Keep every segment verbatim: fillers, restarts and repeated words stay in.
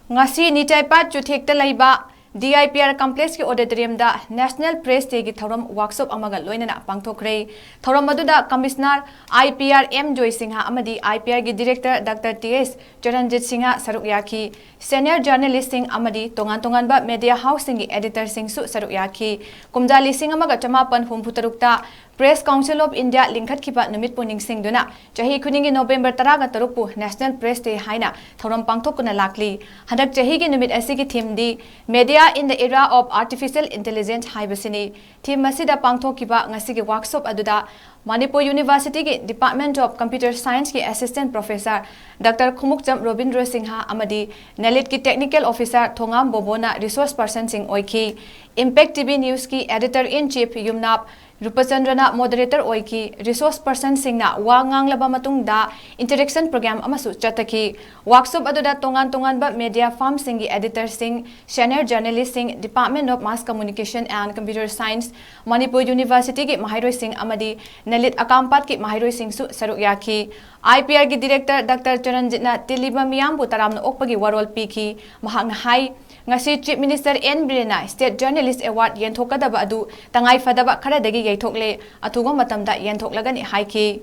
ꯉꯁꯤ ꯅꯤꯆꯥꯏꯄꯥꯠ ꯆꯨꯊꯦꯛꯇ ꯂꯩꯕ D I P R complexꯀꯤ auditoriumꯗ National Press Dayꯒꯤ ꯊꯧꯔꯝ workshop ꯑꯃꯒ ꯂꯣꯏꯅꯅ ꯄꯥꯡꯊꯣꯛꯈ꯭ꯔꯦ꯫ ꯊꯧꯔꯝ ꯑꯗꯨꯗ Commissioner I P R M ꯖꯣꯏ ꯁꯤꯡꯍ ꯑꯃꯗꯤ I P Rꯒꯤ Director Doctor T S ꯆꯔꯟꯖꯤꯠ Singh ꯁꯔꯨꯛ ꯌꯥꯈꯤ꯫ Senior journalistꯁꯤꯡ ꯑꯃꯗꯤ ꯇꯣꯉꯥꯟ ꯇꯣꯉꯥꯟꯕ media houseꯁꯤꯡꯒꯤ editorꯁꯤꯡꯁꯨ ꯁꯔꯨꯛ ꯌꯥꯈꯤ꯫ ꯀꯨꯝꯖꯥ ꯂꯤꯁꯤꯡ ꯑꯃꯒ ꯆꯃꯥꯄꯟ ꯍꯨꯝꯐꯨ ꯇꯔꯨꯛꯇ Press Council of India ꯂꯤꯡꯈꯠꯈꯤꯕ ꯅꯨꯃꯤꯠꯄꯨ ꯅꯤꯡꯁꯤꯡꯗꯨꯅ ꯆꯍꯤ ꯈꯨꯗꯤꯡꯒꯤ ꯅꯣꯕꯦꯝꯕꯔ ꯇꯔꯥꯒ ꯇꯔꯨꯛꯄꯨ National Press Day ꯍꯥꯏꯅ ꯊꯧꯔꯝ ꯄꯥꯡꯊꯣꯛꯇꯨꯅ ꯂꯥꯛꯂꯤ꯫ ꯍꯟꯗꯛ ꯆꯍꯤꯒꯤ ꯅꯨꯃꯤꯠ ꯑꯁꯤꯒꯤ themeꯗꯤ Media in the Era of Artificial Intelligence ꯍꯥꯏꯕꯁꯤꯅꯤ꯫ Theme ꯑꯁꯤꯗ ꯄꯥꯡꯊꯣꯛꯈꯤꯕ ꯉꯁꯤꯒꯤ workshop ꯑꯗꯨꯗ Manipur Universityꯒꯤ Department of Computer Scienceꯀꯤ Assistant Professor Doctor ꯈꯣꯡꯎꯞꯆꯝ Robindro Singh ꯑꯃꯗꯤ NALEDꯀꯤ Technical Officer ꯊꯣꯉꯥꯝ ꯕꯣꯕꯣꯅ resource personꯁꯤꯡ ꯑꯣꯏꯈꯤ꯫ Impact T V Newsꯀꯤ Editor in Chief ꯌꯨꯝꯅꯥꯞ ꯔꯨꯄꯆꯟꯗ꯭ꯔꯅ moderator ꯑꯣꯏꯈꯤ꯫ Resource personꯁꯤꯡꯅ ꯋꯥ ꯉꯥꯡꯂꯕ ꯃꯇꯨꯡꯗ interaction program ꯑꯃꯁꯨ ꯆꯠꯊꯈꯤ꯫ Workshop ꯑꯗꯨꯗ ꯇꯣꯉꯥꯟ ꯇꯣꯉꯥꯟꯕ media firmꯁꯤꯡꯒꯤ editorꯁꯤꯡ, senior journalistꯁꯤꯡ, Department of Mass Communication and Computer Science, Manipur Universityꯒꯤ ꯃꯍꯩꯔꯣꯏꯁꯤꯡ ꯑꯃꯗꯤ NALED ꯑꯀꯥꯝꯄꯥꯠꯀꯤ ꯃꯍꯩꯔꯣꯏꯁꯤꯡꯁꯨ ꯁꯔꯨꯛ ꯌꯥꯈꯤ꯫ I P Rꯒꯤ Director Doctor ꯆꯔꯟꯖꯤꯠꯅ ꯇꯤꯜꯂꯤꯕ ꯃꯤꯌꯥꯝꯕꯨ ꯇꯔꯥꯝꯅ ꯑꯣꯛꯄꯒꯤ ꯋꯥꯔꯣꯜ ꯄꯤꯈꯤ꯫ ꯃꯍꯥꯛꯅ ꯍꯥꯏ, ꯉꯁꯤ Chief Minister N ꯕꯤꯔꯦꯟꯅ State Journalist Award ꯌꯦꯟꯊꯣꯛꯀꯗꯕ ꯑꯗꯨ ꯇꯉꯥꯏ ꯐꯗꯕ ꯈꯔꯗꯒꯤ ꯌꯩꯊꯣꯛꯂꯦ, ꯑꯊꯨꯕ ꯃꯇꯝꯗ ꯌꯦꯟꯊꯣꯛꯂꯒꯅꯤ ꯍꯥꯏꯈꯤ꯫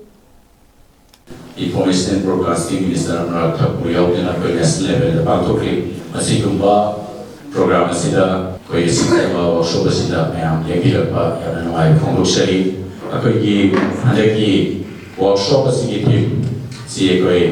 Information and Broadcasting Minister ꯑꯃꯔꯥ ꯊꯛꯄꯨ ꯌꯥꯎꯗꯅ ꯑꯩꯈꯣꯏ national levelꯗ ꯄꯥꯡꯊꯣꯛꯂꯤ꯫ ꯑꯁꯤꯒꯨꯝꯕ program ꯑꯁꯤꯗ ꯑꯩꯈꯣꯏꯒꯤ ꯁꯤꯟꯖꯕ workshop ꯑꯁꯤꯗ ꯃꯌꯥꯝ ꯂꯦꯡꯕꯤꯔꯛꯄ ꯌꯥꯝꯅ ꯅꯨꯡꯉꯥꯏꯕ ꯐꯣꯡꯗꯣꯛꯆꯔꯤ꯫ ꯑꯩꯈꯣꯏꯒꯤ ꯍꯟꯗꯛꯀꯤ workshop ꯑꯁꯤꯒꯤ theme ꯁꯤ ꯑꯩꯈꯣꯏ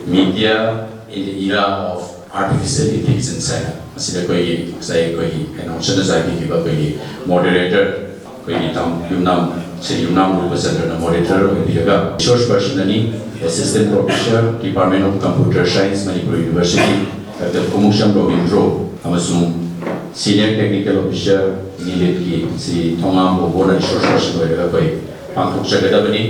Media in the Era of Artificial Intelligence ꯍꯥꯏꯅ ꯃꯁꯤꯗ ꯑꯩꯈꯣꯏꯒꯤ ꯉꯁꯥꯏ ꯑꯩꯈꯣꯏꯒꯤ ꯀꯩꯅꯣ ꯁꯅ ꯆꯥꯏꯕꯤꯈꯤꯕ ꯑꯩꯈꯣꯏꯒꯤ moderator ꯑꯩꯈꯣꯏꯒꯤ ꯇꯥꯎꯟ ꯌꯨꯝꯅꯥꯝ ꯁ꯭ꯔꯤ ꯌꯨꯝꯅꯥꯝ ꯔꯨꯄꯆꯟꯗ꯭ꯔꯅ moderator ꯑꯣꯏꯕꯤꯔꯒ resource person ꯑꯅꯤ, Assistant Professor, Department of Computer Science, Manipur University, Doctor ꯈꯣꯡꯎꯞꯆꯝ Robindro, ꯑꯃꯁꯨꯡ Senior Technical Officer, NALEDꯀꯤ ꯁ꯭ꯔꯤ ꯊꯣꯉꯥꯝ ꯕꯣꯕꯣꯅ resource person ꯑꯣꯏꯔꯒ ꯑꯩꯈꯣꯏ ꯄꯥꯡꯊꯣꯛꯆꯒꯗꯕꯅꯤ꯫